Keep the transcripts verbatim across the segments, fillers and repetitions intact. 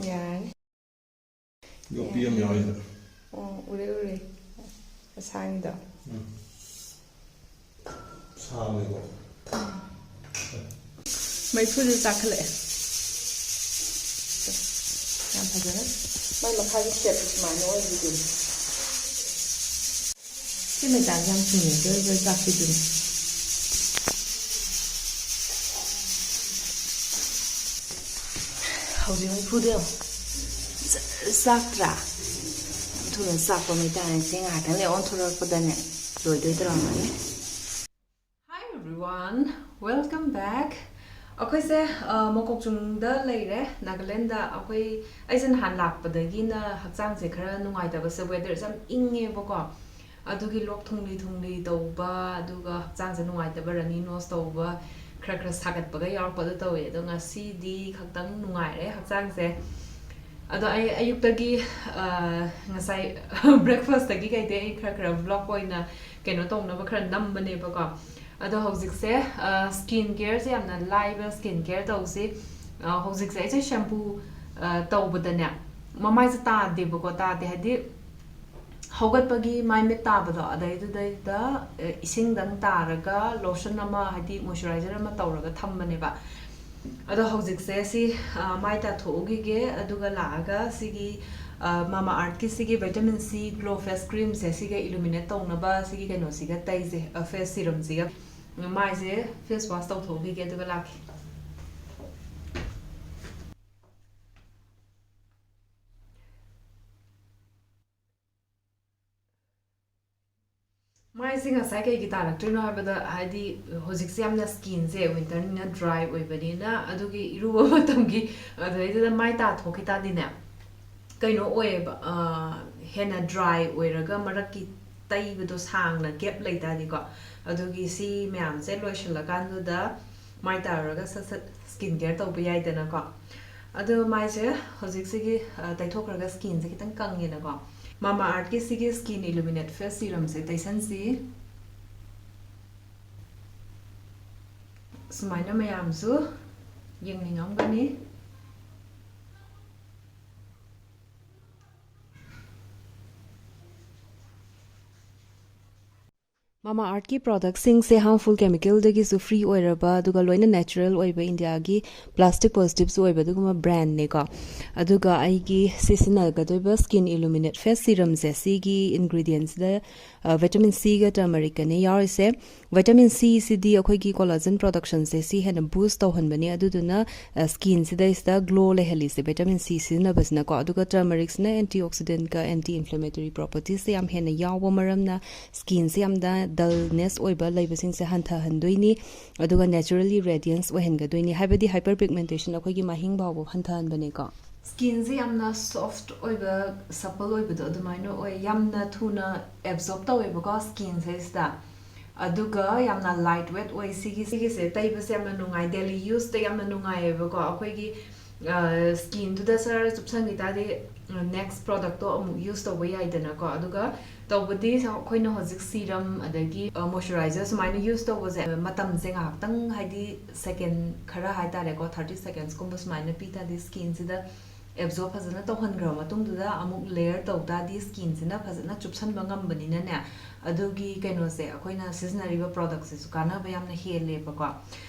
ꯌꯥꯔꯅꯤ꯫ ꯌꯣꯠꯄꯤ ꯑꯃ ꯌꯥꯎꯔꯤꯗ꯫ ꯑꯣ, ꯎꯔꯦ, ꯎꯔꯦ꯫ ꯑꯁꯥꯡꯕꯤꯗꯣ꯫ ꯎꯝ꯫ ꯁꯥꯕꯅꯤꯀꯣ꯫ ꯃꯩꯐꯨꯁꯨ ꯆꯥꯈꯠꯂꯛꯑꯦ꯫ ꯌꯥꯝ ꯐꯖꯅ꯫ ꯃꯥꯏ ꯃꯈꯥꯒꯤ ꯁꯦꯞꯁꯦ ꯁꯨꯃꯥꯏꯅ ꯑꯣꯏꯕꯤꯗꯨꯅꯤ꯫ ꯁꯤ ꯃꯩꯇꯥꯟꯁꯦ ꯌꯥꯝ ꯊꯨꯅ ꯖꯔ ꯖꯔ ꯆꯥꯛꯄꯤꯗꯨꯅꯤ꯫ ꯍꯧꯖꯤꯛ ꯃꯩꯐꯨꯗꯣ ꯌꯦꯡꯉꯣ꯫ ꯖꯔ ꯆꯥꯛꯇ꯭ꯔꯥ? ꯌꯥꯝ ꯊꯨꯅ ꯆꯥꯛꯄ ꯃꯩꯇꯥꯟꯁꯦ ꯉꯥꯏꯍꯥꯛꯇꯪ ꯂꯩ ꯑꯣꯟꯊꯣꯔꯛꯄꯗꯅꯦ ꯂꯣꯏꯗꯣꯏ ꯇꯧꯔꯝꯃꯅꯤ꯫ Hi everyone, welcome back. ꯑꯩꯈꯣꯏꯁꯦ ꯑ, ꯃꯀꯣꯛꯆꯨꯡꯗ ꯂꯩꯔꯦ, ꯅꯥꯒꯥꯂꯦꯟꯗ꯫ ꯑꯩꯈꯣꯏ, ꯑꯩꯁꯦ ꯅꯍꯥꯟ ꯂꯥꯛꯄꯗꯒꯤꯅ ꯍꯛꯆꯥꯡꯁꯦ ꯈꯔ ꯅꯨꯡꯉꯥꯏꯇꯕꯁꯦ, ꯋꯦꯗꯔꯁꯦ ꯌꯥꯝ ꯏꯪꯉꯦꯕꯀꯣ, ꯑꯗꯨꯒꯤ ꯂꯣꯛ ꯊꯨꯡꯂꯤ ꯊꯨꯡꯂꯤ ꯇꯧꯕ, ꯑꯗꯨꯒ ꯍꯛꯆꯥꯡꯁꯦ ꯅꯨꯡꯉꯥꯏꯇꯕ, ꯔꯅꯤ ꯅꯣꯁ ꯇꯧꯕ, ꯈꯔ ꯈꯔ ꯁꯥꯒꯠꯄꯒ ꯌꯥꯎꯔꯛꯄ ꯑꯗꯨ ꯇꯧꯋꯦ꯫ ꯑꯗꯣ ꯉꯁꯤꯗꯤ ꯈꯛꯇꯪ ꯅꯨꯡꯉꯥꯏꯔꯦ ꯍꯛꯆꯥꯡꯁꯦ꯫ ꯑꯗꯣ ꯑꯩ ꯑꯌꯨꯛꯇꯒꯤ ꯑ, ꯉꯁꯥꯏ ꯕ꯭ꯔꯦꯛꯐꯥꯁꯇꯒꯤ ꯀꯩꯗꯩ ꯑꯩ ꯈꯔ ꯈꯔ ꯕ꯭ꯂꯣꯛ ꯑꯣꯏꯅ ꯀꯩꯅꯣ ꯇꯧꯅꯕ ꯈꯔ ꯅꯝꯕꯅꯦꯕꯀꯣ꯫ ꯑꯗꯣ ꯍꯧꯖꯤꯛꯁꯦ ꯁ꯭ꯀꯤꯟ ꯀꯦꯌꯔꯁꯦ ꯌꯥꯝꯅ ꯂꯥꯏꯕ ꯁ꯭ꯀꯤꯟ ꯀꯦꯌꯔ ꯇꯧꯁꯤ꯫ ꯑ, ꯍꯧꯖꯤꯛꯁꯦ ꯑꯩꯁꯦ ꯁꯦꯝꯄꯨ ꯇꯧꯕꯗꯅꯦ, ꯃꯃꯥꯏꯁꯦ ꯇꯥꯗꯦꯕꯀꯣ꯫ ꯇꯥꯗꯦ ꯍꯥꯏꯗꯤ ꯍꯧꯒꯠꯄꯒꯤ ꯃꯥꯏ ꯃꯤꯠ ꯇꯥꯕꯗꯣ, ꯑꯗꯩꯗꯨꯗꯩꯗ ꯑ, ꯏꯁꯤꯡꯗꯪ ꯇꯥꯔꯒ ꯂꯣꯁꯟ ꯑꯃ, ꯍꯥꯏꯗꯤ ꯃꯣꯏꯆꯔꯥꯏꯖꯔ ꯑꯃ ꯇꯧꯔꯒ ꯊꯝꯕꯅꯦꯕ꯫ ꯑꯗꯣ ꯍꯧꯖꯤꯛꯁꯦ ꯁꯤ ꯑ, ꯃꯥꯏ ꯇꯥꯊꯣꯛꯎꯈꯤꯒꯦ, ꯑꯗꯨꯒ ꯂꯥꯛꯑꯒ ꯁꯤꯒꯤ ꯃꯥꯃꯥ ꯑꯥꯔꯠꯀꯤ ꯁꯤꯒꯤ ꯚꯤꯇꯥꯃꯤꯟ ꯁꯤ ꯒ꯭ꯂꯣ ꯐꯦꯁ ꯀ꯭ꯔꯤꯝꯁꯦ, ꯁꯤꯒ ꯏꯂꯨꯃꯤꯅꯦꯠ ꯇꯧꯅꯕ ꯁꯤꯒꯤ ꯀꯩꯅꯣꯁꯤꯒ ꯇꯩꯁꯦ, ꯐꯦꯁ ꯁꯤꯔꯝꯁꯤꯒ꯫ ꯃꯥꯏꯁꯦ ꯐꯦꯁ ꯋꯥꯁ ꯇꯧꯊꯣꯛꯎꯈꯤꯒꯦ, ꯑꯗꯨꯒ ꯂꯥꯛꯀꯦ꯫ ꯃꯥꯏꯁꯦ ꯉꯁꯥꯏ ꯀꯩꯒꯤ ꯇꯥꯔꯛꯇ꯭ꯔꯤꯅꯣ ꯍꯥꯏꯕꯗ, ꯍꯥꯏꯗꯤ ꯍꯧꯖꯤꯛꯁꯦ ꯌꯥꯝꯅ ꯁ꯭ꯀꯤꯟꯁꯦ ꯋꯤꯟꯇꯔꯅꯤꯅ ꯗ꯭ꯔꯥꯏ ꯑꯣꯏꯕꯅꯤꯅ, ꯑꯗꯨꯒꯤ ꯏꯔꯨꯕ ꯃꯇꯝꯒꯤ ꯑꯗꯨꯗꯩꯗꯨꯗ ꯃꯥꯏ ꯇꯥꯊꯣꯛꯈꯤ ꯇꯥꯔꯗꯤꯅꯦ, ꯀꯩꯅꯣ ꯑꯣꯏꯌꯦꯕ, ꯑ, ꯍꯦꯟꯅ ꯗ꯭ꯔꯥꯏ ꯑꯣꯏꯔꯒ ꯃꯔꯛꯀꯤ ꯇꯩꯕꯗꯣ ꯁꯥꯡꯅ ꯒꯦꯞ ꯂꯩ ꯇꯥꯔꯗꯤꯀꯣ꯫ ꯑꯗꯨꯒꯤ ꯁꯤ ꯃꯌꯥꯝꯁꯦ ꯂꯣꯏꯁꯤꯜꯂꯀꯥꯟꯗꯨꯗ ꯃꯥꯏ ꯇꯥꯔꯨꯔꯒ ꯁꯠ ꯁꯠ ꯁ꯭ꯀꯤꯟ ꯀꯦꯌꯔ ꯇꯧꯕ ꯌꯥꯏꯗꯅꯀꯣ꯫ ꯑꯗꯣ ꯃꯥꯏꯁꯦ ꯍꯧꯖꯤꯛꯁꯤꯒꯤ, ꯑ, ꯇꯩꯊꯣꯛꯈ꯭ꯔꯒ ꯁ꯭ꯀꯤꯟꯁꯦ ꯈꯤꯇꯪ ꯀꯪꯉꯦꯅꯀꯣ꯫ ꯃꯥꯃꯥ ꯑꯥꯔꯠꯀꯤ ꯁꯤꯒꯤ ꯁ꯭ꯀꯤꯟ ꯏꯂꯨꯃꯤꯅꯦꯠ ꯐꯦꯁ ꯁꯤꯔꯝꯁꯦ ꯇꯩꯁꯟꯁꯤ꯫ ꯁꯨꯃꯥꯏꯅ ꯃꯌꯥꯝꯁꯨ ꯌꯦꯡꯅꯤꯡꯉꯝꯒꯅꯤ꯫ ꯃꯥꯃꯥ ꯑꯥꯔꯠꯀꯤ ꯄ꯭ꯔꯣꯗꯛꯁꯤꯡꯁꯦ ꯍꯥꯔꯝꯐꯨꯜ ꯀꯦꯃꯤꯀꯦꯜꯗꯒꯤꯁꯨ ꯐ꯭ꯔꯤ ꯑꯣꯏꯔꯕ, ꯑꯗꯨꯒ ꯂꯣꯏꯅ ꯅꯦꯆꯔꯦꯜ ꯑꯣꯏꯕ, ꯏꯟꯗꯤꯌꯥꯒꯤ ꯄ꯭ꯂꯥꯁꯇꯤꯛ ꯄꯣꯖꯤꯇꯤꯚꯁꯨ ꯑꯣꯏꯕ ꯑꯗꯨꯒꯨꯝꯕ ꯕ꯭ꯔꯥꯟꯅꯦꯀꯣ꯫ ꯑꯗꯨꯒ ꯑꯩꯒꯤ ꯁꯤꯖꯤꯟꯅꯒꯗꯣꯏꯕ ꯁ꯭ꯀꯤꯟ ꯏꯂꯨꯃꯤꯅꯦꯠ ꯐꯦꯁ ꯁꯤꯔꯝꯁꯦ, ꯁꯤꯒꯤ ꯏꯟꯒ꯭ꯔꯤꯗꯤꯌꯦꯟꯁꯤꯗ ꯚꯤꯇꯥꯃꯤꯟ ꯁꯤꯒ ꯇꯔꯃꯔꯤꯛꯀꯅꯦ ꯌꯥꯎꯔꯤꯁꯦ꯫ ꯚꯤꯇꯥꯃꯤꯟ ꯁꯤꯁꯤꯗꯤ ꯑꯩꯈꯣꯏꯒꯤ ꯀꯣꯂꯥꯖꯟ ꯄ꯭ꯔꯣꯗꯛꯁꯟꯁꯦ ꯁꯤ ꯍꯦꯟꯅ ꯕꯨꯁ ꯇꯧꯍꯟꯕꯅꯦ, ꯑꯗꯨꯗꯨꯅ ꯁ꯭ꯀꯤꯟꯁꯤꯗꯩꯁꯤꯗ ꯒ꯭ꯂꯣ ꯂꯩꯍꯜꯂꯤꯁꯦ ꯚꯤꯇꯥꯃꯤꯟ ꯁꯤ ꯁꯤꯖꯤꯟꯅꯕꯁꯤꯅꯀꯣ꯫ ꯑꯗꯨꯒ ꯇꯔꯃꯔꯤꯛꯁꯤꯅ ꯑꯦꯟꯇꯤ ꯑꯣꯛꯁꯤꯗꯦꯟꯠꯀ ꯑꯦꯟꯇꯤ ꯏꯟꯐ꯭ꯂꯦꯃꯦꯇꯣꯔꯤ ꯄ꯭ꯔꯣꯄꯔꯇꯤꯁꯁꯦ ꯌꯥꯝ ꯍꯦꯟꯅ ꯌꯥꯎꯕ ꯃꯔꯝꯅ ꯁ꯭ꯀꯤꯟꯁꯦ ꯌꯥꯝꯅ ꯗꯜꯅꯦꯁ ꯑꯣꯏꯕ ꯂꯩꯕꯁꯤꯡꯁꯦ ꯍꯟꯊꯍꯟꯗꯣꯏꯅꯤ, ꯑꯗꯨꯒ ꯅꯦꯆꯔꯦꯜꯂꯤ ꯔꯦꯗꯤꯌꯦꯟꯁ ꯑꯣꯏꯍꯟꯒꯗꯣꯏꯅꯤ, ꯍꯥꯏꯕꯗꯤ ꯍꯥꯏꯄꯔ ꯄꯤꯒꯃꯦꯟꯇꯦꯁꯟ ꯑꯩꯈꯣꯏꯒꯤ ꯃꯍꯤꯡ ꯐꯥꯎꯕ ꯍꯟꯊꯍꯟꯕꯅꯦꯀꯣ꯫ ꯁ꯭ꯀꯤꯟꯁꯦ ꯌꯥꯝꯅ ꯁꯣꯐ꯭ꯠ ꯑꯣꯏꯕ, ꯁꯄꯜ ꯑꯣꯏꯕꯗꯣ ꯑꯗꯨꯃꯥꯏꯅ ꯑꯣꯏ, ꯌꯥꯝꯅ ꯊꯨꯅ ꯑꯦꯕꯖꯣꯔꯞ ꯇꯧꯋꯦꯕꯀꯣ ꯁ꯭ꯀꯤꯟꯁꯤꯗꯩꯁꯤꯗ꯫ ꯑꯗꯨꯒ ꯌꯥꯝꯅ ꯂꯥꯏꯠ ꯋꯦꯠ ꯑꯣꯏ꯫ ꯁꯤꯒꯤ ꯁꯤꯒꯤꯁꯦ ꯇꯩꯕꯁꯦ ꯌꯥꯝꯅ ꯅꯨꯡꯉꯥꯏ, ꯗꯦꯂꯤ ꯌꯨꯁꯇ ꯌꯥꯝꯅ ꯅꯨꯡꯉꯥꯏꯌꯦꯕꯀꯣ꯫ ꯑꯩꯈꯣꯏꯒꯤ ꯁ꯭ꯀꯤꯟꯗꯨꯗ ꯁꯔ ꯆꯨꯞꯁꯟꯈꯤ ꯇꯥꯔꯗꯤ ꯅꯦꯛꯁ ꯄ꯭ꯔꯣꯗꯛꯇꯣ ꯑꯃꯨꯛ ꯌꯨꯁ ꯇꯧꯕ ꯌꯥꯏꯗꯅꯀꯣ꯫ ꯑꯗꯨꯒ ꯇꯧꯕꯗꯤ ꯑꯩꯈꯣꯏꯅ ꯍꯧꯖꯤꯛ ꯁꯤꯔꯝ ꯑꯗꯒꯤ ꯃꯣꯏꯆꯔꯥꯏꯖꯔ ꯁꯨꯃꯥꯏꯅ ꯌꯨꯁ ꯇꯧꯕꯁꯦ ꯃꯇꯝꯁꯦ ꯉꯥꯏꯍꯥꯛꯇꯪ, ꯍꯥꯏꯗꯤ ꯁꯦꯀꯦꯟ ꯈꯔ ꯍꯥꯏꯇꯥꯔꯦꯀꯣ, ꯊꯥꯔꯇꯤ ꯁꯦꯀꯦꯟꯁꯀꯨꯝꯕ ꯁꯨꯃꯥꯏꯅ ꯄꯤ ꯇꯥꯔꯗꯤ ꯁ꯭ꯀꯤꯟꯁꯤꯗ ꯑꯦꯕꯖꯣꯔꯞ ꯐꯖꯅ ꯇꯧꯍꯟꯈ꯭ꯔꯕ ꯃꯇꯨꯡꯗꯨꯗ ꯑꯃꯨꯛ ꯂꯦꯌꯔ ꯇꯧ ꯇꯥꯔꯗꯤ ꯁ꯭ꯀꯤꯟꯁꯤꯅ ꯐꯖꯅ ꯆꯨꯞꯁꯟꯕ ꯉꯝꯕꯅꯤꯅꯅꯦ, ꯑꯗꯨꯒꯤ ꯀꯩꯅꯣꯁꯦ, ꯑꯩꯈꯣꯏꯅ ꯁꯤꯖꯤꯟꯅꯔꯤꯕ ꯄ꯭ꯔꯣꯗꯛꯁꯤꯁꯨ ꯀꯥꯟꯅꯕ ꯌꯥꯝꯅ ꯍꯦꯜꯂꯦꯕꯀꯣ꯫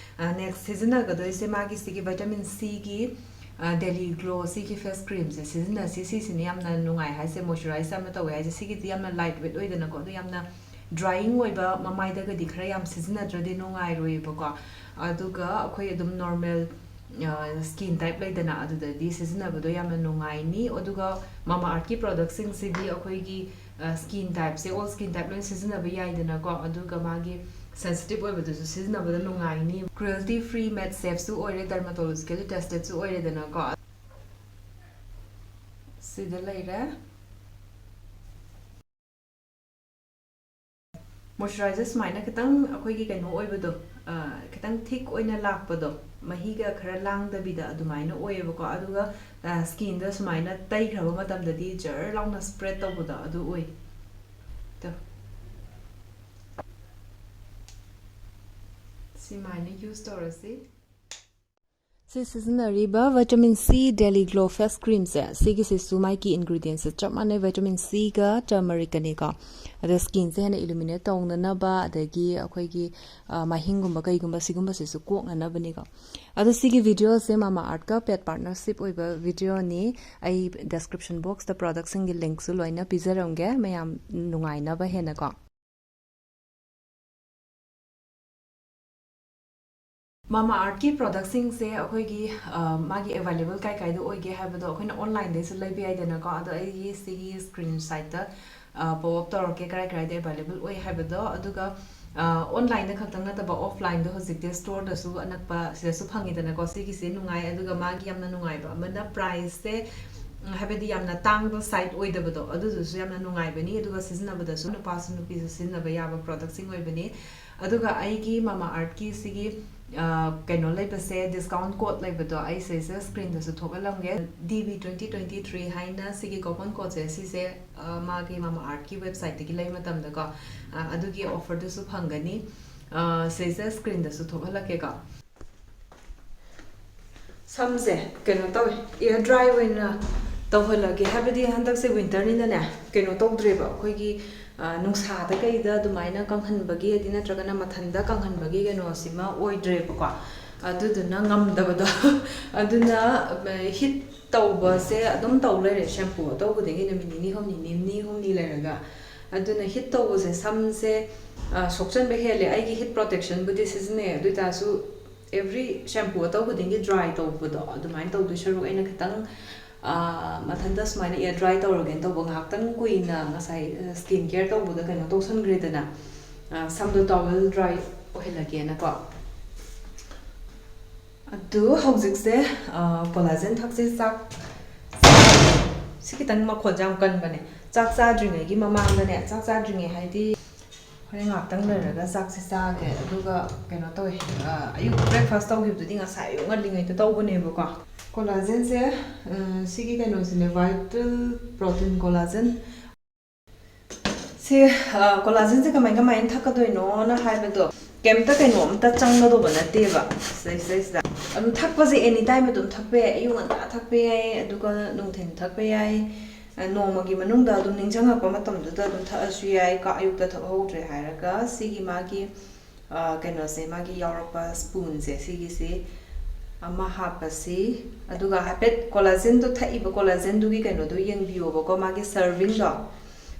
ꯅꯦꯛꯁ ꯁꯤꯖꯤꯟꯅꯒꯗꯣꯏꯁꯦ ꯃꯥꯒꯤ ꯁꯤꯒꯤ ꯚꯤꯇꯥꯃꯤꯟ ꯁꯤꯒꯤ ꯗꯦꯂꯤ ꯒ꯭ꯂꯣ ꯁꯤꯒꯤ ꯐꯦꯁ ꯀ꯭ꯔꯤꯝꯁꯦ ꯁꯤꯖꯤꯟꯅꯁꯤ꯫ ꯁꯤꯁꯤꯅ ꯌꯥꯝꯅ ꯅꯨꯡꯉꯥꯏ ꯍꯥꯏꯁꯦ, ꯃꯣꯏꯆꯔꯥꯏꯖ ꯌꯥꯝꯅ ꯇꯧꯋꯦ ꯍꯥꯏꯁꯦ꯫ ꯁꯤꯒꯤꯗꯤ ꯌꯥꯝꯅ ꯂꯥꯏꯠ ꯋꯦꯠ ꯑꯣꯏꯗꯅꯀꯣ, ꯑꯗꯨ ꯌꯥꯝꯅ ꯗ꯭ꯔꯥꯏꯌꯤꯡ ꯑꯣꯏꯕ, ꯃꯃꯥꯏꯗꯒꯗꯤ ꯈꯔ ꯌꯥꯝ ꯁꯤꯖꯤꯟꯅꯗ꯭ꯔꯗꯤ ꯅꯨꯡꯉꯥꯏꯔꯣꯏꯕꯀꯣ꯫ ꯑꯗꯨꯒ ꯑꯩꯈꯣꯏ ꯑꯗꯨꯝ ꯅꯣꯔꯃꯦꯜ ꯁ꯭ꯀꯤꯟ ꯇꯥꯏꯞ ꯂꯩꯗꯅ, ꯑꯗꯨꯗꯗꯤ ꯁꯤꯖꯤꯟꯅꯕꯗꯣ ꯌꯥꯝꯅ ꯅꯨꯡꯉꯥꯏꯅꯤ꯫ ꯑꯗꯨꯒ ꯃꯥꯃꯥ ꯑꯥꯔꯠꯀꯤ ꯄ꯭ꯔꯣꯗꯛꯁꯤꯡꯁꯤꯗꯤ ꯑꯩꯈꯣꯏꯒꯤ ꯁ꯭ꯀꯤꯟ ꯇꯥꯏꯞꯁꯦ, ꯑꯣꯜ ꯁ꯭ꯀꯤꯟ ꯇꯥꯏꯞ ꯂꯣꯏ ꯁꯤꯖꯤꯟꯅꯕ ꯌꯥꯏꯗꯅꯀꯣ꯫ ꯑꯗꯨꯒ ꯃꯥꯒꯤ ꯁꯦꯟꯁꯤꯇꯤꯞ ꯑꯣꯏꯕꯗꯨꯁꯨ ꯁꯤꯖꯤꯟꯅꯕꯗ ꯅꯨꯡꯉꯥꯏꯅꯤ꯫ ꯀ꯭ꯔꯨꯑꯦꯜꯇꯤ ꯐ꯭ꯔꯤ, ꯃꯦꯠ ꯁꯦꯐꯁꯨ ꯑꯣꯏꯔꯦ, ꯗꯔꯃꯥꯇꯣꯂꯣꯖꯤꯀꯦꯜꯂꯤ ꯇꯦꯁꯇꯦꯠꯁꯨ ꯑꯣꯏꯔꯦꯗꯅꯀꯣ꯫ ꯁꯤꯗ ꯂꯩꯔꯦ꯫ ꯃꯣꯏꯆꯔꯥꯏꯖꯔ ꯁꯨꯃꯥꯏꯅ ꯈꯤꯇꯪ ꯑꯩꯈꯣꯏꯒꯤ ꯀꯩꯅꯣ ꯑꯣꯏꯕꯗꯣ, ꯑ, ꯈꯤꯇꯪ ꯊꯤꯛ ꯑꯣꯏꯅ ꯂꯥꯛꯄꯗꯣ, ꯃꯍꯤꯒ ꯈꯔ ꯂꯥꯡꯗꯕꯤꯗ ꯑꯗꯨꯃꯥꯏꯅ ꯑꯣꯏꯌꯦꯕꯀꯣ꯫ ꯑꯗꯨꯒ ꯁ꯭ꯀꯤꯟꯗ ꯁꯨꯃꯥꯏꯅ ꯇꯩꯈ꯭ꯔꯕ ꯃꯇꯝꯗꯗꯤ ꯖꯔ ꯂꯥꯎꯅ ꯁ꯭ꯄ꯭ꯔꯦꯗ ꯇꯧꯕꯗꯣ ꯑꯗꯨ ꯑꯣꯏ꯫ ꯇꯣ꯫ ꯁꯤꯃꯥꯏꯅ ꯌꯨꯁ ꯇꯧꯔꯁꯤ꯫ ꯁꯤ ꯁꯤꯖꯤꯟꯅꯔꯤꯕ vitamin C Daily Glow Face Creamꯁꯦ, ꯁꯤꯒꯤꯁꯤꯁꯨ ꯃꯥꯒꯤ ingredientsꯁꯦ ꯆꯞ ꯃꯥꯟꯅꯩ, vitamin Cꯒ turmericꯀꯅꯤꯀꯣ꯫ ꯑꯗ skinꯁꯦ ꯍꯦꯟꯅ illuminate ꯇꯧꯅꯅꯕ, ꯑꯗꯒꯤ ꯑꯩꯈꯣꯏꯒꯤ, ꯑ, ꯃꯥꯏꯍꯤꯡꯒꯨꯝꯕ ꯀꯩꯒꯨꯝꯕ ꯁꯤꯒꯨꯝꯕꯁꯤꯁꯨ ꯀꯣꯛꯅꯅꯕꯅꯤꯀꯣ꯫ ꯑꯗꯣ ꯁꯤꯒꯤ videoꯁꯦ Mamaearthꯀ paid partnership ꯑꯣꯏꯕ videoꯅꯤ꯫ ꯑꯩ description boxꯇ productꯁꯤꯡꯒꯤ linkꯁꯨ ꯂꯣꯏꯅ ꯄꯤꯖꯔꯝꯒꯦ, ꯃꯌꯥꯝ ꯅꯨꯡꯉꯥꯏꯅꯕ ꯍꯦꯟꯅꯀꯣ꯫ Mamaearthꯀꯤ productꯁꯤꯡꯁꯦ ꯑꯩꯈꯣꯏꯒꯤ, ꯑ, ꯃꯥꯒꯤ available ꯀꯥꯏ ꯀꯥꯏꯗ ꯑꯣꯏꯒꯦ ꯍꯥꯏꯕꯗꯣ ꯑꯩꯈꯣꯏꯅ onlineꯗꯩꯁꯨ ꯂꯩꯕ ꯌꯥꯏꯗꯅꯀꯣ꯫ ꯑꯗꯣ ꯑꯩꯒꯤ ꯁꯤꯒꯤ screen sideꯇ, ꯑ, pop up ꯇꯧꯔꯛꯀꯦ ꯀꯔꯥꯏ ꯀꯔꯥꯏꯗ available ꯑꯣꯏ ꯍꯥꯏꯕꯗꯣ꯫ ꯑꯗꯨꯒ, ꯑ, onlineꯗ ꯈꯛꯇꯪ ꯅꯠꯇꯕ offlineꯗꯣ ꯍꯧꯖꯤꯛꯇꯤ storeꯗꯁꯨ ꯑꯅꯛꯄ ꯁꯤꯗꯁꯨ ꯐꯪꯉꯤꯗꯅꯀꯣ꯫ ꯁꯤꯒꯤꯁꯦ ꯅꯨꯡꯉꯥꯏ, ꯑꯗꯨꯒ ꯃꯥꯒꯤ ꯌꯥꯝꯅ ꯅꯨꯡꯉꯥꯏꯕ ꯑꯃꯅ priceꯁꯦ, ꯎꯝ, ꯍꯥꯏꯕꯗꯤ ꯌꯥꯝꯅ ꯇꯥꯡꯕ side ꯑꯣꯏꯗꯕꯗꯣ, ꯑꯗꯨꯗꯨꯁꯨ ꯌꯥꯝꯅ ꯅꯨꯡꯉꯥꯏꯕꯅꯤ꯫ ꯑꯗꯨꯒ ꯁꯤꯖꯤꯟꯅꯕꯗꯁꯨ ꯅꯨꯄꯥꯁꯨ ꯅꯨꯄꯤꯁꯨ ꯁꯤꯖꯤꯟꯅꯕ ꯌꯥꯕ productꯁꯤꯡ ꯑꯣꯏꯕꯅꯤ꯫ ꯑꯗꯨꯒ ꯑꯩꯒꯤ Mamaearthꯀꯤ ꯁꯤꯒꯤ, ꯑ, ꯀꯩꯅꯣ ꯂꯩꯕꯁꯦ, discount code ꯂꯩꯕꯗꯣ ꯑꯩ ꯁꯤꯁꯦ screenꯗꯁꯨ ꯊꯣꯛꯍꯜꯂꯝꯒꯦ꯫ D B twenty twenty three ꯍꯥꯏꯅ ꯁꯤꯒꯤ coupon codeꯁꯦ, ꯁꯤꯁꯦ, ꯑ, ꯃꯥꯒꯤ Mamaearthꯀꯤ websiteꯇꯒꯤ ꯂꯩꯕ ꯃꯇꯝꯗꯀꯣ, ꯑ, ꯑꯗꯨꯒꯤ offerꯗꯨꯁꯨ ꯐꯪꯒꯅꯤ꯫ ꯑ, ꯁꯤꯁꯦ screenꯗꯁꯨ ꯊꯣꯛꯍꯜꯂꯛꯀꯦꯀꯣ꯫ ꯁꯝꯁꯦ ꯀꯩꯅꯣ ꯇꯧꯋꯦ, air dry ꯑꯣꯏꯅ ꯇꯧꯍꯜꯂꯒꯦ, ꯍꯥꯏꯕꯗꯤ ꯍꯟꯗꯛꯁꯦ winterꯅꯤꯅꯅꯦ, ꯀꯩꯅꯣ ꯇꯧꯗ꯭ꯔꯦꯕ, ꯑꯩꯈꯣꯏꯒꯤ, ꯑ, ꯅꯨꯡꯁꯥꯗ ꯀꯩꯗ ꯑꯗꯨꯃꯥꯏꯅ ꯀꯪꯍꯟꯕꯒꯤ, ꯍꯥꯏꯗꯤ ꯅꯠꯇ꯭ꯔꯒꯅ ꯃꯊꯟꯗ ꯀꯪꯍꯟꯕꯒꯤ ꯀꯩꯅꯣꯁꯤꯃ ꯑꯣꯏꯗ꯭ꯔꯦꯕꯀꯣ꯫ ꯑꯗꯨꯗꯨꯅ ꯉꯝꯗꯕꯗꯣ꯫ ꯑꯗꯨꯅ, ꯑ, heat ꯇꯧꯕꯁꯦ ꯑꯗꯨꯝ ꯇꯧ ꯂꯩꯔꯦ, shampoo ꯑꯇꯧꯕꯗꯒꯤ ꯅꯨꯃꯤꯠ ꯅꯤꯅꯤ ꯍꯨꯝꯅꯤ, ꯅꯤꯅꯤ ꯍꯨꯝꯅꯤ ꯂꯩꯔꯒ꯫ ꯑꯗꯨꯅ heat ꯇꯧꯕꯁꯦ ꯁꯝꯁꯦ, ꯑ, ꯁꯣꯛꯆꯟꯕ ꯍꯦꯜꯂꯦ꯫ ꯑꯩꯒꯤ heat protectionꯕꯨꯗꯤ ꯁꯤꯖꯤꯟꯅꯩ, ꯑꯗꯨ ꯑꯣꯏꯇꯥꯔꯁꯨ every shampoo ꯑꯇꯧ ꯈꯨꯗꯤꯡꯒꯤ dry ꯇꯧꯕꯗꯣ, ꯑꯗꯨꯃꯥꯏꯅ ꯇꯧꯗꯣꯏ ꯁꯔꯨꯛ ꯑꯩꯅ ꯈꯤꯇꯪ, ꯑ, ꯃꯊꯟꯇ ꯁꯨꯃꯥꯏꯅ air dry ꯇꯧꯔꯒꯦꯅ ꯇꯧꯕ, ꯉꯥꯏꯍꯥꯛꯇꯪ ꯀꯨꯏꯅ ꯉꯁꯥꯏ, ꯑ, skin care ꯇꯧꯕꯗ ꯀꯩꯅꯣ ꯇꯧꯁꯟꯈ꯭ꯔꯦꯗꯅ, ꯑ, ꯁꯝꯗꯣ towel dry ꯑꯣꯏꯍꯜꯂꯒꯦꯅꯀꯣ꯫ ꯑꯗꯨ ꯍꯧꯖꯤꯛꯁꯦ, ꯑ, collagen ꯊꯛꯁꯦ꯫ ꯆꯥꯛ, ꯁꯤ ꯈꯤꯇꯪ ꯃꯈꯣꯟꯁꯦ ꯌꯥꯝ ꯀꯟꯕꯅꯦ꯫ ꯆꯥꯛ ꯆꯥꯗ꯭ꯔꯤꯉꯩꯒꯤ ꯃꯃꯥꯡꯗꯅꯦ, ꯆꯥꯛ ꯆꯥꯗ꯭ꯔꯤꯉꯩ ꯍꯥꯏꯗꯤ ꯍꯣꯔꯦꯟ ꯉꯥꯛꯇꯪ ꯂꯩꯔꯒ ꯆꯥꯛꯁꯦ ꯆꯥꯒꯦ꯫ ꯑꯗꯨꯒ ꯀꯩꯅꯣ ꯇꯧꯋꯦ, ꯑ, ꯑꯌꯨꯛ breakfast ꯇꯧꯈꯤꯕꯗꯨꯗꯤ ꯉꯁꯥꯏ ꯑꯌꯨꯛ ꯉꯜꯂꯤꯉꯩꯗ ꯇꯧꯕꯅꯦꯕꯀꯣ꯫ Collagenꯁꯦ, ꯑ, ꯁꯤꯒꯤ ꯀꯩꯅꯣꯁꯤꯅꯦ, Vital Protein Collagen꯫ ꯁꯤ, ꯑ, collagenꯁꯦ ꯀꯃꯥꯏ ꯀꯃꯥꯏꯅ ꯊꯛꯀꯗꯣꯏꯅꯣꯅ ꯍꯥꯏꯕꯗꯣ, ꯀꯩꯝꯇ ꯀꯩꯅꯣ ꯑꯝꯇ ꯆꯪꯒꯗꯧꯕ ꯅꯠꯇꯦꯕ ꯁꯤꯗꯩꯁꯤꯗꯩꯁꯤꯗ꯫ ꯑꯗꯨꯝ ꯊꯛꯄꯁꯦ ꯑꯦꯅꯤ ꯇꯥꯏꯝ ꯑꯗꯨꯝ ꯊꯛꯄ ꯌꯥꯏ꯫ ꯑꯌꯨꯛ ꯉꯟꯇꯥ ꯊꯛꯄ ꯌꯥꯏ, ꯑꯗꯨꯒ ꯅꯨꯡꯊꯤꯜ ꯊꯛꯄ ꯌꯥꯏ꯫ ꯑ, ꯅꯣꯡꯃꯒꯤ ꯃꯅꯨꯡꯗ ꯑꯗꯨꯝ ꯅꯤꯡꯁꯤꯡꯉꯛꯄ ꯃꯇꯝꯗꯨꯗ ꯑꯗꯨꯝ ꯊꯛꯑꯁꯨ ꯌꯥꯏ꯫ ꯀꯣ, ꯑꯌꯨꯛꯇ ꯊꯛꯍꯧꯗ꯭ꯔꯦ ꯍꯥꯏꯔꯒ ꯁꯤꯒꯤ ꯃꯥꯒꯤ, ꯑ, ꯀꯩꯅꯣꯁꯦ, ꯃꯥꯒꯤ ꯌꯥꯎꯔꯛꯄ ꯁ꯭ꯄꯨꯟꯁꯦ, ꯁꯤꯒꯤꯁꯤ ꯑꯃ ꯍꯥꯞꯄꯁꯤ꯫ ꯑꯗꯨꯒ ꯍꯥꯏꯐꯦꯠ ꯀꯣꯂꯥꯖꯦꯟꯗꯣ, ꯊꯛꯏꯕ ꯀꯣꯂꯥꯖꯦꯟꯗꯨꯒꯤ ꯀꯩꯅꯣꯗꯣ ꯌꯦꯡꯕꯤꯌꯣꯕꯀꯣ, ꯃꯥꯒꯤ ꯁꯔꯚꯤꯡꯗꯣ꯫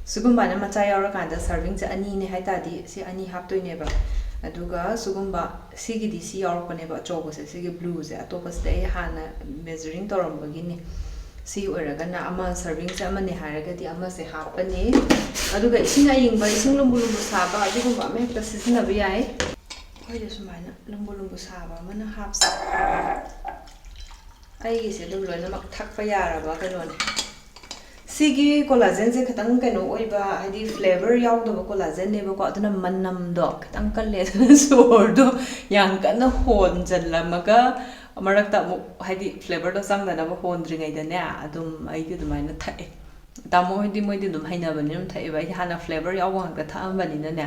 ꯁꯤꯒꯨꯝꯕꯅ ꯃꯆꯥ ꯌꯥꯎꯔꯀꯥꯟꯗ ꯁꯔꯚꯤꯡꯁꯦ ꯑꯅꯤꯅꯦ ꯍꯥꯏ ꯇꯥꯔꯗꯤ ꯁꯤ ꯑꯅꯤ ꯍꯥꯞꯇꯣꯏꯅꯦꯕ꯫ ꯑꯗꯨꯒ ꯁꯤꯒꯨꯝꯕ, ꯁꯤꯒꯤꯗꯤ ꯁꯤ ꯌꯥꯎꯔꯛꯄꯅꯦꯕ ꯑꯆꯧꯕꯁꯦ, ꯁꯤꯒꯤ ꯕ꯭ꯂꯨꯁꯦ꯫ ꯑꯇꯣꯞꯄꯁꯤꯗꯤ ꯑꯩ ꯍꯥꯟꯅ ꯃꯦꯖꯔꯤꯡ ꯇꯧꯔꯝꯕꯒꯤꯅꯤ꯫ ꯁꯤ ꯑꯣꯏꯔꯒꯅ ꯑꯃ, ꯁꯔꯚꯤꯡꯁꯦ ꯑꯃꯅꯦ ꯍꯥꯏꯔꯒꯗꯤ ꯑꯃꯁꯦ ꯍꯥꯞꯄꯅꯤ꯫ ꯑꯗꯨꯒ ꯏꯁꯤꯡ ꯑꯏꯪꯕ, ꯏꯁꯤꯡ ꯂꯨꯝꯕꯨ ꯂꯨꯝꯕꯨ ꯁꯥꯕ ꯑꯗꯨꯒꯨꯝꯕ ꯑꯃ ꯍꯦꯛꯇ ꯁꯤꯖꯤꯟꯅꯕ ꯌꯥꯏ꯫ ꯑꯩꯈꯣꯏꯗ ꯁꯨꯃꯥꯏꯅ ꯂꯨꯝꯕꯨ ꯂꯨꯝꯕꯨ ꯁꯥꯕ ꯑꯃꯅ ꯍꯥꯞꯁꯦ꯫ ꯑꯩꯒꯤꯁꯦ ꯑꯗꯨꯝ ꯂꯣꯏꯅꯃꯛ ꯊꯛꯄ ꯌꯥꯔꯕ ꯀꯩꯅꯣꯅꯦ꯫ ꯁꯤꯒꯤ ꯀꯣꯂꯥꯖꯦꯟꯁꯦ ꯈꯤꯇꯪ ꯀꯩꯅꯣ ꯑꯣꯏꯕ, ꯍꯥꯏꯗꯤ ꯐ꯭ꯂꯦꯕꯔ ꯌꯥꯎꯗꯕ ꯀꯣꯂꯥꯖꯦꯟꯅꯦꯕꯀꯣ, ꯑꯗꯨꯅ ꯃꯅꯝꯗꯣ ꯈꯤꯇꯪ ꯀꯜꯂꯦ꯫ ꯑꯗꯨꯅ ꯁꯣꯔꯗꯣ ꯌꯥꯝ ꯀꯟꯅ ꯍꯣꯟꯖꯜꯂꯝꯃꯒ ꯃꯔꯛꯇ ꯑꯃꯨꯛ, ꯍꯥꯏꯗꯤ ꯐ꯭ꯂꯦꯕꯔꯗꯣ ꯆꯪꯗꯅꯕ ꯍꯣꯟꯗ꯭ꯔꯤꯉꯩꯗꯅꯦ, ꯑꯗꯨꯝ ꯑꯩꯗꯤ ꯑꯗꯨꯃꯥꯏꯅ ꯊꯛꯑꯦ꯫ ꯇꯥꯃꯣ ꯍꯣꯏꯗꯤ, ꯃꯣꯏꯗꯤ ꯑꯗꯨꯝ ꯍꯩꯅꯕꯅꯤꯅ ꯑꯗꯨꯝ ꯊꯛꯑꯦꯕ꯫ ꯑꯩꯗꯤ ꯍꯥꯟꯅ ꯐ꯭ꯂꯦꯕꯔ ꯌꯥꯎꯕ ꯉꯥꯛꯇ ꯊꯛꯑꯝꯕꯅꯤꯅꯅꯦ,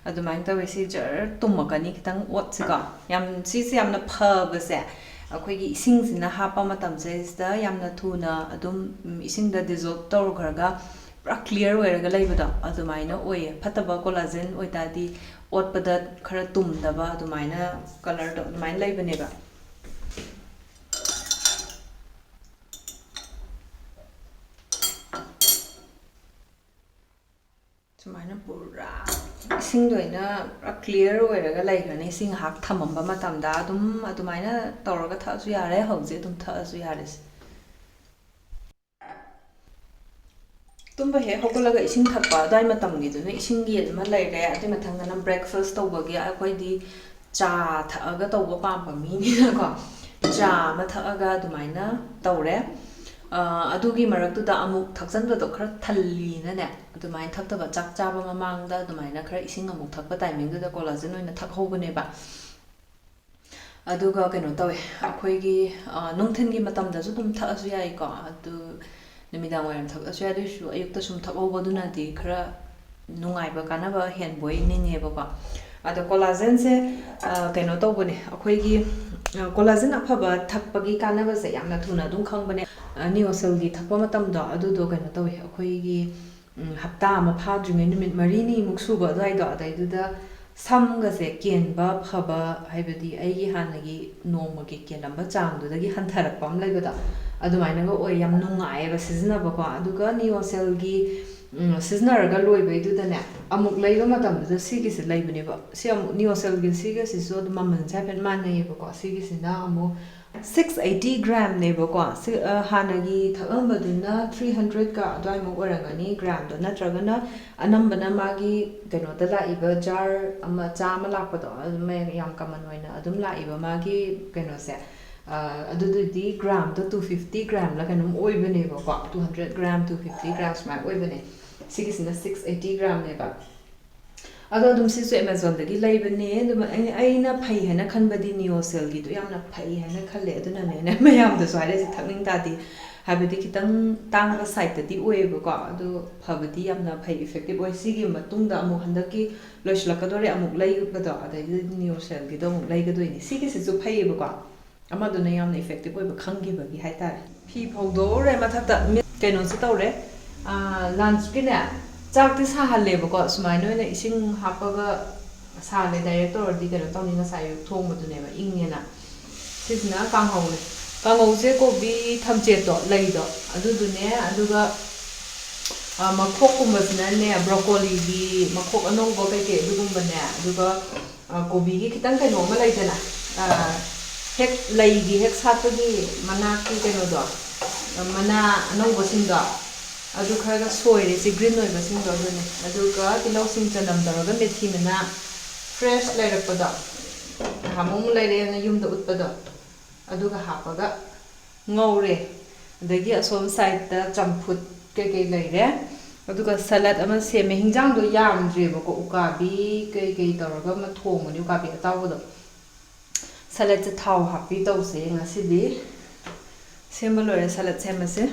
ꯑꯗꯨꯃꯥꯏꯅ ꯇꯧꯋꯦ꯫ ꯁꯤ ꯖꯔ ꯇꯨꯝꯃꯛꯀꯅꯤ ꯈꯤꯇꯪ ꯑꯣꯠꯁꯤꯀꯣ꯫ ꯌꯥꯝ, ꯁꯤꯁꯦ ꯌꯥꯝꯅ ꯐꯕꯁꯦ, ꯑꯩꯈꯣꯏꯒꯤ ꯏꯁꯤꯡꯁꯤꯅ ꯍꯥꯞꯄ ꯃꯇꯝꯁꯤꯗꯩꯁꯤꯗ ꯌꯥꯝꯅ ꯊꯨꯅ ꯑꯗꯨꯝ, ꯎꯝ, ꯏꯁꯤꯡꯗ ꯗꯤꯖꯣꯜꯕ ꯇꯧꯈ꯭ꯔꯒ ꯄꯨꯔꯥ ꯀ꯭ꯂꯤꯌꯔ ꯑꯣꯏꯔꯒ ꯂꯩꯕꯗꯣ ꯑꯗꯨꯃꯥꯏꯅ ꯑꯣꯏꯌꯦ꯫ ꯐꯠꯇꯕ ꯀꯣꯂꯥꯖꯦꯟ ꯑꯣꯏꯇꯥꯔꯗꯤ ꯑꯣꯠꯄꯗ ꯈꯔ ꯇꯨꯝꯗꯕ ꯑꯗꯨꯃꯥꯏꯅ ꯀꯂꯔꯗꯣ ꯑꯗꯨꯃꯥꯏꯅ ꯂꯩꯕꯅꯦꯕ꯫ ꯁꯨꯃꯥꯏꯅ ꯄꯨꯔꯥ ꯏꯁꯤꯡꯗ ꯑꯣꯏꯅ ꯄꯨꯔꯥ ꯀ꯭ꯂꯤꯌꯔ ꯑꯣꯏꯔꯒ ꯂꯩꯈ꯭ꯔꯅꯤ꯫ ꯏꯁꯤꯡ ꯉꯥꯏꯍꯥꯛ ꯊꯝꯃꯝꯕ ꯃꯇꯝꯗ ꯑꯗꯨꯝ ꯑꯗꯨꯃꯥꯏꯅ ꯇꯧꯔꯒ ꯊꯛꯑꯁꯨ ꯌꯥꯔꯦ, ꯍꯧꯖꯤꯛ ꯑꯗꯨꯝ ꯊꯛꯑꯁꯨ ꯌꯥꯔꯦ꯫ ꯁꯤ ꯇꯨꯝꯕ ꯍꯦꯛ ꯍꯧꯒꯠꯂꯒ ꯏꯁꯤꯡ ꯊꯛꯄ ꯑꯗꯨꯋꯥꯏ ꯃꯇꯝꯒꯤꯗꯨꯅ ꯏꯁꯤꯡ ꯌꯦꯟ ꯑꯃ ꯂꯩꯔꯦ꯫ ꯑꯗꯨꯏ ꯃꯊꯪꯗꯅ ꯕ꯭ꯔꯦꯛꯐꯥꯁ ꯇꯧꯕꯒꯤ ꯑꯩꯈꯣꯏꯗꯤ ꯆꯥ ꯊꯛꯑꯒ ꯇꯧꯕ ꯄꯥꯝꯕ ꯃꯤꯅꯤꯅꯀꯣ, ꯆꯥ ꯑꯃ ꯊꯛꯑꯒ ꯑꯗꯨꯃꯥꯏꯅ ꯇꯧꯔꯦ꯫ ꯑ, ꯑꯗꯨꯒꯤ ꯃꯔꯛꯇꯨꯗ ꯑꯃꯨꯛ ꯊꯛꯆꯟꯕꯗꯣ ꯈꯔ ꯊꯜꯂꯤꯅꯅꯦ, ꯑꯗꯨꯃꯥꯏꯅ ꯊꯛꯇꯕ, ꯆꯥꯛ ꯆꯥꯕ ꯃꯃꯥꯡꯗ ꯑꯗꯨꯃꯥꯏꯅ ꯈꯔ ꯏꯁꯤꯡ ꯑꯃꯨꯛ ꯊꯛꯄ ꯇꯥꯏꯃꯤꯡꯗꯨꯗ ꯀꯣꯂꯥꯖꯦꯟ ꯑꯣꯏꯅ ꯊꯛꯍꯧꯕꯅꯦꯕ꯫ ꯑꯗꯨꯒ ꯀꯩꯅꯣ ꯇꯧꯋꯦ, ꯑꯩꯈꯣꯏꯒꯤ, ꯑ, ꯅꯨꯡꯊꯤꯜꯒꯤ ꯃꯇꯝꯗꯁꯨ ꯑꯗꯨꯝ ꯊꯛꯑꯁꯨ ꯌꯥꯏꯀꯣ꯫ ꯑꯗꯨ ꯅꯨꯃꯤꯗꯥꯡ ꯋꯥꯏꯔꯝ ꯊꯛꯑꯁꯨ ꯌꯥꯏ, ꯑꯗꯨꯏꯁꯨ ꯑꯌꯨꯛꯇ ꯁꯨꯝ ꯊꯛꯍꯧꯕꯗꯨꯅꯗꯤ ꯈꯔ ꯅꯨꯡꯉꯥꯏꯕ, ꯀꯥꯟꯅꯕ ꯍꯦꯟꯕꯣꯏ ꯅꯤꯡꯉꯦꯕꯀꯣ꯫ ꯑꯗꯣ ꯀꯣꯂꯥꯖꯦꯟꯁꯦ, ꯑ, ꯀꯩꯅꯣ ꯇꯧꯕꯅꯦ, ꯑꯩꯈꯣꯏꯒꯤ ꯀꯣꯂꯥꯖꯟ ꯑꯐꯕ ꯊꯛꯄꯒꯤ ꯀꯥꯟꯅꯕꯁꯦ ꯌꯥꯝꯅ ꯊꯨꯅ ꯑꯗꯨꯝ ꯈꯪꯕꯅꯦ꯫ ꯅꯤꯌꯣꯁꯦꯜꯒꯤ ꯊꯛꯄ ꯃꯇꯝꯗꯣ ꯑꯗꯨꯗꯣ ꯀꯩꯅꯣ ꯇꯧꯋꯤ, ꯑꯩꯈꯣꯏꯒꯤ ꯎꯝ, ꯍꯞꯇꯥ ꯑꯃ ꯐꯥꯗ꯭ꯔꯤꯉꯩ ꯅꯨꯃꯤꯠ ꯃꯔꯤꯅꯤꯃꯨꯛ ꯁꯨꯕ ꯑꯗꯨꯋꯥꯏꯗꯣ, ꯑꯗꯩꯗꯨꯗ ꯁꯝꯒꯁꯦ ꯀꯦꯟꯕ ꯐꯕ, ꯍꯥꯏꯕꯗꯤ ꯑꯩꯒꯤ ꯍꯥꯟꯅꯒꯤ ꯅꯣꯡꯃꯒꯤ ꯀꯦꯜꯂꯝꯕ ꯆꯥꯡꯗꯨꯗꯒꯤ ꯍꯟꯊꯔꯛꯄ ꯑꯃ ꯂꯩꯕꯗꯣ, ꯑꯗꯨꯃꯥꯏꯅꯒ ꯑꯣꯏ꯫ ꯌꯥꯝ ꯅꯨꯡꯉꯥꯏꯌꯦꯕ ꯁꯤꯖꯤꯟꯅꯕꯀꯣ꯫ ꯑꯗꯨꯒ ꯅꯤꯌꯣꯁꯦꯜꯒꯤ ꯎꯝ, ꯁꯤꯖꯤꯟꯅꯔꯒ ꯂꯣꯏꯕꯩꯗꯨꯗꯅꯦ, ꯑꯃꯨꯛ ꯂꯩꯕ ꯃꯇꯝꯗꯨꯗ ꯁꯤꯒꯤꯁꯦ ꯂꯩꯕꯅꯦꯕ꯫ ꯁꯤ ꯑꯃꯨꯛ ꯅꯤꯌꯣꯁꯦꯜꯒꯤ ꯁꯤꯒꯁꯤꯁꯨ ꯑꯗꯨꯝ ꯃꯃꯜꯁꯦ ꯍꯥꯏꯐꯦꯠ ꯃꯥꯟꯅꯩꯌꯦꯕꯀꯣ꯫ ꯁꯤꯒꯤꯁꯤꯅ ꯑꯃꯨꯛ ꯁꯤꯛꯁ ꯑꯩꯠꯇꯤ ꯒ꯭ꯔꯥꯝꯅꯦꯕꯀꯣ꯫ ꯁꯤ, ꯑ, ꯍꯥꯟꯅꯒꯤ ꯊꯛꯂꯝꯕꯗꯨꯅ ꯊ꯭ꯔꯤ ꯍꯟꯗ꯭ꯔꯦꯠꯀ ꯑꯗꯨꯋꯥꯏꯃꯨꯛ ꯑꯣꯏꯔꯝꯒꯅꯤ ꯒ꯭ꯔꯥꯝꯗꯣ, ꯅꯠꯇ꯭ꯔꯒꯅ ꯑꯅꯝꯕꯅ ꯃꯥꯒꯤ ꯀꯩꯅꯣꯗ ꯂꯥꯛꯏꯕ ꯖꯥꯔ ꯑꯃ ꯆꯥ ꯑꯃ ꯂꯥꯛꯄꯗꯣ, ꯑꯗꯨꯝ ꯌꯥꯝ ꯀꯃꯟ ꯑꯣꯏꯅ ꯑꯗꯨꯝ ꯂꯥꯛꯏꯕ ꯃꯥꯒꯤ ꯀꯩꯅꯣꯁꯦ, ꯑ, ꯑꯗꯨꯗꯨꯗꯤ ꯒ꯭ꯔꯥꯝꯗꯣ ꯇꯨ ꯐꯤꯐꯇꯤ ꯒ꯭ꯔꯥꯝꯂ ꯀꯩꯅꯣꯝ ꯑꯣꯏꯕꯅꯦꯕꯀꯣ꯫ Two hundred gram, two fifty gram ꯁꯨꯃꯥꯏꯅ ꯑꯣꯏꯕꯅꯦ꯫ ꯁꯤꯒꯤꯁꯤꯅ ꯁꯤꯛꯁ ꯑꯩꯠꯇꯤ ꯒ꯭ꯔꯥꯝꯅꯦꯕ꯫ ꯑꯗꯣ ꯑꯗꯨꯝ ꯁꯤꯁꯨ ꯑꯦꯃꯥꯖꯣꯟꯗꯒꯤ ꯂꯩꯕꯅꯦ꯫ ꯑꯗꯨꯝ ꯑꯩ-, ꯑꯩꯅ ꯐꯩ ꯍꯥꯏꯅ ꯈꯟꯕꯗꯤ ꯅꯤꯌꯣꯁꯦꯜꯒꯤꯗꯣ ꯌꯥꯝꯅ ꯐꯩ ꯍꯥꯏꯅ ꯈꯜꯂꯦ꯫ ꯑꯗꯨꯅꯅꯦ ꯑꯩꯅ ꯃꯌꯥꯝꯗꯁꯨ ꯍꯥꯏꯔꯛꯏꯁꯦ, ꯊꯛꯅꯤꯡ ꯇꯥꯔꯗꯤ꯫ ꯍꯥꯏꯕꯗꯤ ꯈꯤꯇꯪ ꯇꯥꯡꯕ ꯁꯥꯏꯠꯇꯗꯤ ꯑꯣꯏꯌꯦꯕꯀꯣ, ꯑꯗꯣ ꯐꯕꯗꯤ ꯌꯥꯝꯅ ꯐꯩ, ꯏꯐꯦꯛꯇꯤꯞ ꯑꯣꯏ꯫ ꯁꯤꯒꯤ ꯃꯇꯨꯡꯗ ꯑꯃꯨꯛ ꯍꯟꯗꯛꯀꯤ ꯂꯣꯏꯁꯤꯜꯂꯛꯀꯗꯣꯔꯦ, ꯑꯃꯨꯛ ꯂꯩꯕꯗꯣ, ꯑꯗꯩꯗꯨꯗ ꯅꯤꯌꯣꯁꯦꯜꯒꯤꯗꯣ ꯑꯃꯨꯛ ꯂꯩꯒꯗꯣꯏꯅꯤ꯫ ꯁꯤꯒꯤꯁꯤꯁꯨ ꯐꯩꯌꯦꯕꯀꯣ, ꯑꯃꯗꯨꯅ ꯌꯥꯝꯅ ꯏꯐꯦꯛꯇꯤꯞ ꯑꯣꯏꯕ ꯈꯪꯈꯤꯕꯒꯤ ꯍꯥꯏꯇꯥꯔꯦ꯫ ꯐꯤ ꯐꯧꯗꯣꯛꯎꯔꯦ, ꯃꯊꯛꯇ ꯃꯤꯠ ꯀꯩꯅꯣꯁꯨ ꯇꯧꯔꯦ꯫ ꯂꯟꯁꯀꯤꯅꯦ, ꯆꯥꯛꯇꯤ ꯁꯥꯍꯜꯂꯦꯕꯀꯣ, ꯁꯨꯃꯥꯏꯅ ꯑꯣꯏꯅ ꯏꯁꯤꯡ ꯍꯥꯞꯄꯒ ꯁꯥꯍꯜꯂꯦ꯫ ꯗꯥꯏꯔꯦꯛ ꯇꯧꯔꯗꯤ ꯀꯩꯅꯣ ꯇꯧꯅꯤ, ꯉꯁꯥꯏ ꯑꯌꯨꯛ ꯊꯣꯡꯕꯗꯨꯅꯦꯕ, ꯏꯪꯉꯦꯅ꯫ ꯁꯤꯁꯤꯅ ꯀꯥꯡꯍꯧꯅꯦ꯫ ꯀꯥꯡꯍꯧꯁꯦ ꯀꯣꯕꯤ ꯊꯝꯆꯦꯠꯇꯣ, ꯂꯩꯗꯣ, ꯑꯗꯨꯗꯨꯅꯦ, ꯑꯗꯨꯒ ꯑ, ꯃꯈꯣꯛꯀꯨꯝꯕꯁꯤꯅꯅꯦ, ꯕ꯭ꯔꯣꯀꯣꯂꯤꯒꯤ ꯃꯈꯣꯛ ꯑꯅꯧꯕ ꯀꯩꯀꯩ ꯑꯗꯨꯒꯨꯝꯕꯅꯦ, ꯑꯗꯨꯒ ꯑ, ꯀꯣꯕꯤꯒꯤ ꯈꯤꯇꯪ ꯀꯩꯅꯣ ꯑꯃ ꯂꯩꯗꯅ, ꯑ, ꯍꯦꯛ ꯂꯩꯒꯤ ꯍꯦꯛ ꯁꯥꯠꯄꯒꯤ ꯃꯅꯥꯛꯀꯤ ꯀꯩꯅꯣꯗꯣ, ꯑ, ꯃꯅꯥ ꯑꯅꯧꯕꯁꯤꯡꯗꯣ, ꯑꯗꯨ ꯈꯔꯒ ꯁꯣꯏꯔꯦ, ꯁꯤ ꯒ꯭ꯔꯤꯟ ꯑꯣꯏꯕꯁꯤꯡꯗꯣ ꯑꯗꯨꯅꯦ꯫ ꯑꯗꯨꯒ ꯇꯤꯜꯍꯧ ꯆꯤꯡ ꯆꯅꯝ ꯇꯧꯔꯒ ꯃꯦꯊꯤ ꯃꯅꯥ ꯐ꯭ꯔꯦꯁ ꯂꯩꯔꯛꯄꯗꯣ, ꯅꯍꯥꯟꯃꯨꯛ ꯂꯩꯔꯛꯑꯦꯅ ꯌꯨꯝꯗ ꯎꯠꯄꯗꯣ, ꯑꯗꯨꯒ ꯍꯥꯞꯄꯒ ꯉꯧꯔꯦ꯫ ꯑꯗꯒꯤ ꯑꯁꯣꯝ ꯁꯥꯏꯠꯇ ꯆꯝꯐꯨꯠ ꯀꯩꯀꯩ ꯂꯩꯔꯦ꯫ ꯑꯗꯨꯒ ꯁꯂꯠ ꯑꯃ ꯁꯦꯝꯃꯦ꯫ ꯍꯤꯟꯖꯥꯡꯗꯣ ꯌꯥꯝꯗ꯭ꯔꯦꯕꯀꯣ, ꯎꯀꯥꯕꯤ ꯀꯩꯀꯩ ꯇꯧꯔꯒ ꯑꯃ ꯊꯣꯡꯕꯅꯤ, ꯎꯀꯥꯕꯤ ꯑꯇꯥꯎꯕꯗꯣ꯫ ꯁꯂꯠꯁꯦ ꯊꯥꯎ ꯍꯥꯞꯄꯤ ꯇꯧꯁꯦ ꯉꯁꯤꯗꯤ꯫ ꯁꯦꯝꯕ ꯂꯣꯏꯔꯦ, ꯁꯂꯠ ꯁꯦꯝꯃꯁꯦ꯫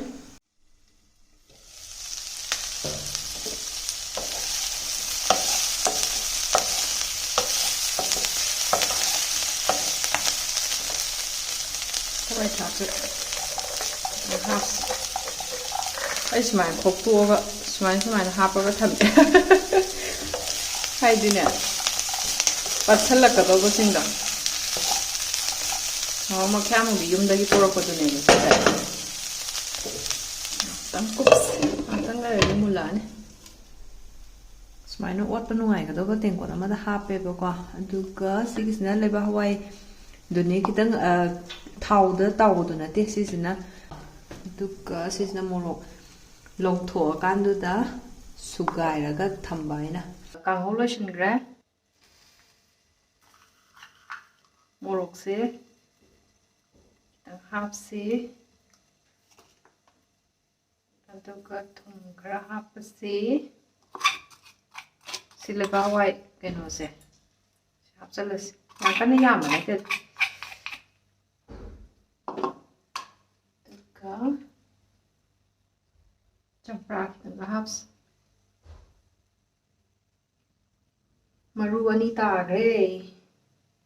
ꯑꯩ ꯁꯨꯃꯥꯏꯅ ꯈꯣꯛꯇꯣꯛꯑꯒ ꯁꯨꯃꯥꯏꯅ ꯁꯨꯃꯥꯏꯅ ꯍꯥꯞꯄꯒ ꯊꯝꯃꯦ꯫ ꯍꯥꯏꯗꯤꯅꯦ, ꯄꯠꯁꯜꯂꯛꯀꯗꯧꯕꯁꯤꯡꯗꯣ꯫ ꯃꯣꯔꯣꯛ ꯃꯈ꯭ꯌꯥꯝꯗꯤ ꯌꯨꯝꯗꯒꯤ ꯄꯨꯔꯛꯄꯗꯨꯅꯦꯕ ꯁꯤꯁꯦ꯫ ꯉꯥꯛꯇꯪ ꯀꯨꯞꯁꯤ, ꯉꯥꯛꯇꯪ ꯂꯩꯔꯗꯤ ꯃꯨꯜꯂꯛꯑꯅꯤ꯫ ꯁꯨꯃꯥꯏꯅ ꯑꯣꯠꯄ ꯅꯨꯡꯉꯥꯏꯒꯗꯧꯕ ꯇꯦꯡꯀꯣꯠ ꯑꯃꯗ ꯍꯥꯞꯄꯦꯕꯀꯣ꯫ ꯑꯗꯨꯒ ꯁꯤꯒꯤꯁꯤꯅ ꯂꯩꯕꯥꯛ ꯍꯋꯥꯏꯗꯨꯅꯤ, ꯈꯤꯇꯪ, ꯑ, ꯊꯥꯎꯗ ꯇꯥꯎꯕꯗꯨ ꯅꯠꯇꯦ ꯁꯤꯁꯤꯅ꯫ ꯑꯗꯨꯒ ꯁꯤꯁꯤꯅ ꯃꯣꯔꯣꯛ ꯂꯧꯊꯣꯛꯑꯀꯥꯟꯗꯨꯗ ꯁꯨꯒꯥꯏꯔꯒ ꯊꯝꯕ ꯍꯥꯏꯅ꯫ ꯀꯥꯡꯍꯧ ꯂꯣꯏꯁꯤꯟꯈ꯭ꯔꯦ꯫ ꯃꯣꯔꯣꯛꯁꯦ ꯈꯤꯇꯪ ꯍꯥꯞꯁꯤ꯫ ꯑꯗꯨꯒ ꯊꯨꯝ ꯈꯔ ꯍꯥꯞꯄꯁꯤ꯫ ꯁꯤ ꯂꯩꯕꯥꯛ ꯍꯋꯥꯏ ꯀꯩꯅꯣꯁꯦ ꯍꯥꯞꯆꯜꯂꯁꯤ꯫ ꯌꯥꯝ ꯀꯟꯅ ꯌꯥꯝꯕ ꯅꯠꯇꯦ꯫ ꯑꯗꯨꯒ ꯆꯝꯄ꯭ꯔꯥ ꯈꯤꯇꯪꯒ ꯍꯥꯞꯁꯤ꯫ ꯃꯔꯨ ꯑꯅꯤ ꯇꯥꯈ꯭ꯔꯦ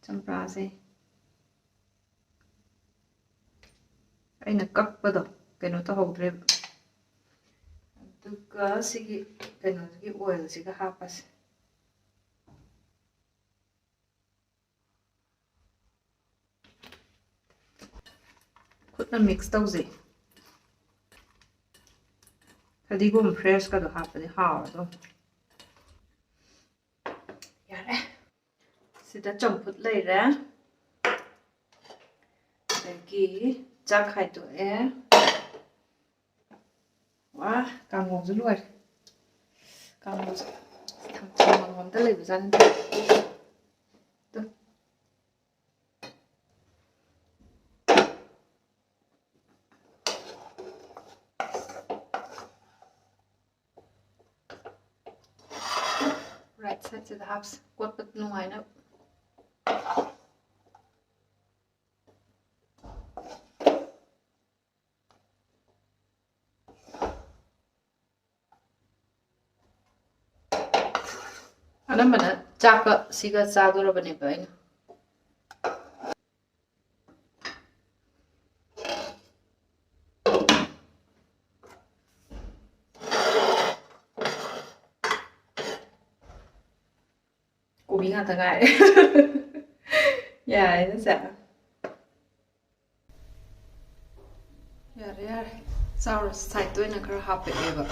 ꯆꯝꯄ꯭ꯔꯥꯁꯦ꯫ ꯑꯩꯅ ꯀꯛꯄꯗꯣ ꯀꯩꯅꯣ ꯇꯧꯍꯧꯗ꯭ꯔꯦꯕ꯫ ꯑꯗꯨꯒ ꯁꯤꯒꯤ ꯀꯩꯅꯣꯁꯤꯒꯤ oilꯁꯤꯒ ꯍꯥꯞꯄꯁꯦ꯫ ꯈꯨꯠꯅ mix ꯇꯧꯖꯩ꯫ ꯐꯗꯤꯒꯣꯝ freshꯀꯗꯣ ꯍꯥꯞꯄꯗꯤ ꯍꯥꯎꯔꯗꯧꯅꯤ꯫ ꯌꯥꯔꯦ꯫ ꯁꯤꯗ ꯆꯝꯐꯨꯠ ꯂꯩꯔꯦ꯫ ꯑꯗꯒꯤ ꯆꯥꯛ ꯈꯥꯏꯗꯣꯛꯑꯦ꯫ ꯋꯥ, ꯀꯥꯡꯉꯧꯁꯨ ꯂꯣꯏꯔꯦ꯫ ꯀꯥꯡꯉꯧꯁꯦ ꯊꯝꯐꯝ ꯑꯝꯇ ꯂꯩꯕꯖꯥꯠ ꯅꯠꯇꯦ꯫ ꯇꯨ꯫ Right sideꯁꯤꯗ ꯍꯥꯞꯁꯤ, ꯀꯣꯠꯄ ꯅꯨꯡꯉꯥꯏꯅꯕ꯫ ꯑꯅꯝꯕꯅ ꯆꯥꯛꯀ ꯁꯤꯒ ꯆꯥꯗꯣꯔꯕꯅꯦꯕ ꯑꯩꯅ꯫ ꯃꯤ ꯉꯥꯛꯇ ꯉꯥꯏꯔꯦ꯫ ꯌꯥꯔꯦꯅꯦ ꯁꯦ꯫ ꯌꯥꯔꯦ, ꯌꯥꯔꯦ꯫ ꯆꯥꯎꯔꯁꯤ꯫ ꯁꯥꯏꯠꯇ ꯑꯣꯏꯅ ꯈꯔ ꯍꯥꯞꯄꯛꯑꯦꯕ꯫